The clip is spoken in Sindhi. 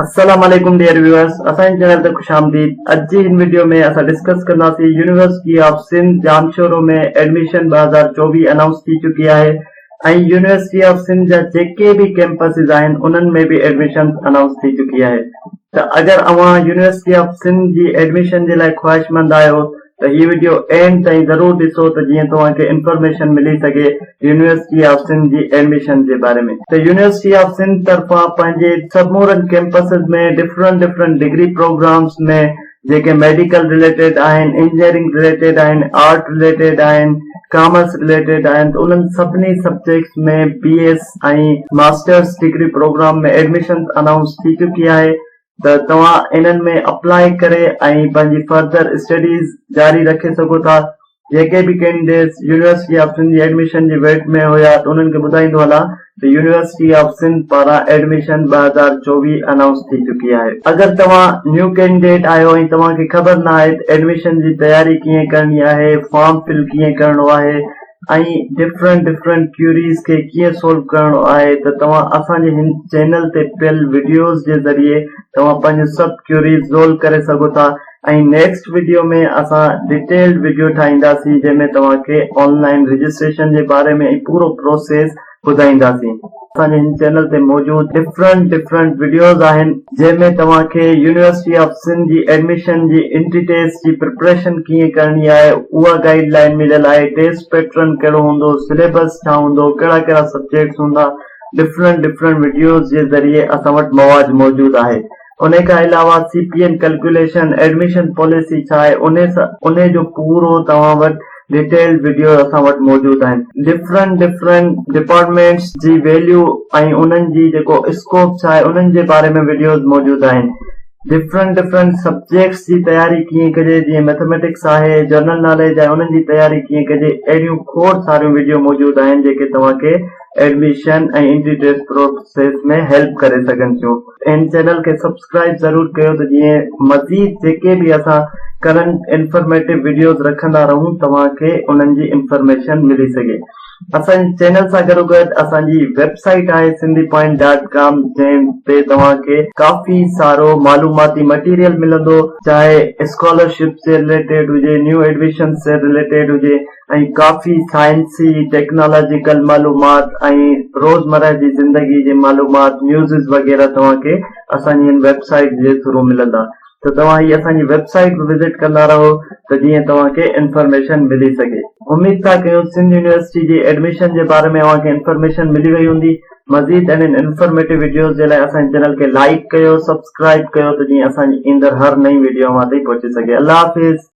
السلام عليڪم ڊيئر ويوئرس اسان جي چينل تي خوش آمديد اڄ جي هن وڊيو ۾ اسان ڊسڪس ڪنداسين university of Sindh Jamshoro ۾ admission 2024 announce ٿي چڪي آهي ۽ يونيورسٽي آف سنڌ جا جيڪي به ڪيمپسز آهن انهن ۾ به ايڊميشنز انائونس ٿي چڪي آهي ته اگر اوهان يونيورسٽي آف سنڌ جي ايڊميشن جي لاء خواهشمند آهيو ته هي وڊيو اينڊ تائين ضرور ڏسو ته جيئن توهان کي انفارميشن ملي سگهي يونيورسٽي آف سنڌ جي ايڊميشن جي باري ۾. ته يونيورسٽي آف سنڌ طرفان پنهنجي سمورن campuses ۾ different different degree programmes ۾ جيڪي ميڊيڪل رليٽيڊ آهن، انجنيئرنگ رليٽيڊ آهن، آرٽ رليٽيڊ آهن، ڪامرس رليٽيڊ آهن ته انهن سڀني subjects ۾ B S ۽ masters degree programme ۾ admissions announce ٿي چڪي آهي. ته توهان انهن ۾ اپلائي ڪري ۽ پنهنجي فردر اسٽڊيز جاري رکي سگهو ٿا. جيڪي به ڪينڊيڊيٽس يونيورسٽي آف سنڌ جي ايڊميشن جي ويٽ ۾ هيا ته انهن کي ٻڌائيندو هلان ته يونيورسٽي آف سنڌ پاران ايڊميشن 2024 انائونس ٿي چڪي آهي. اگر توهان نيو ڪينڊيڊيٽ آهيو ۽ توهان کي خبر نه آهي ته ايڊميشن جي تياري ڪيئن ڪرڻي آهي، فارم فل ڪيئن ڪرڻو آهي ۽ ڊفرنٽ ڊفرنٽ ڪيوريز کي ڪيئن سولو ڪرڻو آهي ته توهان اسان جي هن چينل تي پيل وڊيوز جي ذريعي توهان پنهنجون سڀ ڪيوريز سولو ڪري سگهو ٿا ۽ نيڪسٽ وڊيو ۾ اسان ڊيٽيلڊ وڊيو ٺاهينداسين جنهن ۾ توهان کي آن لائن رجسٽريشن جي باري ۾ ۽ پورو پروسيس ٻڌائينداسين. اسان جي هن چينل تي موجود ڊفرنٽ ڊفرنٽ وڊيوز آهن جنهن ۾ توهان کي يونيورسٽي آف سنڌ جي ايڊميشن جي انٽري ٽيسٽ جي پريپريشن ڪيئن ڪرڻي آهي اها گائيڊ لائين مليل آهي ٽيسٽ پيٽرن ڪهڙو هوندو سليبس ڇا هوندو ڪهڙا ڪهڙا سبجيڪٽس هوندا ڊفرنٽ ڊفرنٽ وڊيوز جي ذريعي اسان وٽ مواد موجود آهي انهي کان علاوه C P N calculation admission policy ڇا آهي انهي سان انهي جو پورو توهان وٽ ڊيٽيلڊ وڊيو اسان وٽ موجود آهن. ڊفرنٽ ڊفرنٽ ڊپارٽمينٽس جي ويليو ۽ انهن جي جيڪو اسڪوپ ڇا آهي انهن جي باري ۾ وڊيوز موجود آهن. ڊفرنٽ ڊفرنٽ سبجيڪٽس جي تياري ڪيئن ڪجي جيئن ميٿميٽڪس آهي جنرل ناليج آهي انهن جي تياري ڪيئن ڪجي اهڙيون کوڙ ساريون وڊيو موجود آهن جيڪي توهان کي admission ۽ entry test process ۾ help ڪري سگهن ٿيون. هن چينل کي سبسڪرائيب ضرور ڪيو ته جيئن مزيد جيڪي به اسان ڪرنٽ انفارميٽو وڊيوز رکندا رهون توهان کي انهن جي انفارميشن ملي سگهي. اسان جي چينل سان گڏوگڏ اسان جي ويب سائيٽ آهي سنڌي پوائنٽ ڊاٽ ڪام جنهن تي توهان کي ڪافي سارو معلوماتي مٽيريل ملندو چاهي اسڪالرشپ سي رليٽيڊ هجي نيو ايڊميشن سي رليٽيڊ هجي ۽ ڪافي سائنسي، ٽيڪنالاجيڪل معلومات ۽ روزمره جي زندگي جي معلومات، نيوزز وغيره توهان کي اسان جي هن ويب سائيٽ جي ٿرو ملندا ته توهان هي اسان جي ويب سائيٽ به وزٽ ڪندا رهو ته جيئن توهان کي انفارميشن ملي سگهي. اميد ٿا ڪيون سنڌ يونيورسٽي جي ايڊميشن جي باري ۾ اوهان کي انفارميشن ملي وئي هوندي. مزيد اهڙين انفارميٽو وڊيوز جي لاء اسان جي چينل کي لائيڪ ڪيو، سبسڪرائيب ڪيو ته جيئن اسان جي ايندڙ هر نئين وڊيو اوهان تائين پهچي سگهي. الله حافظ.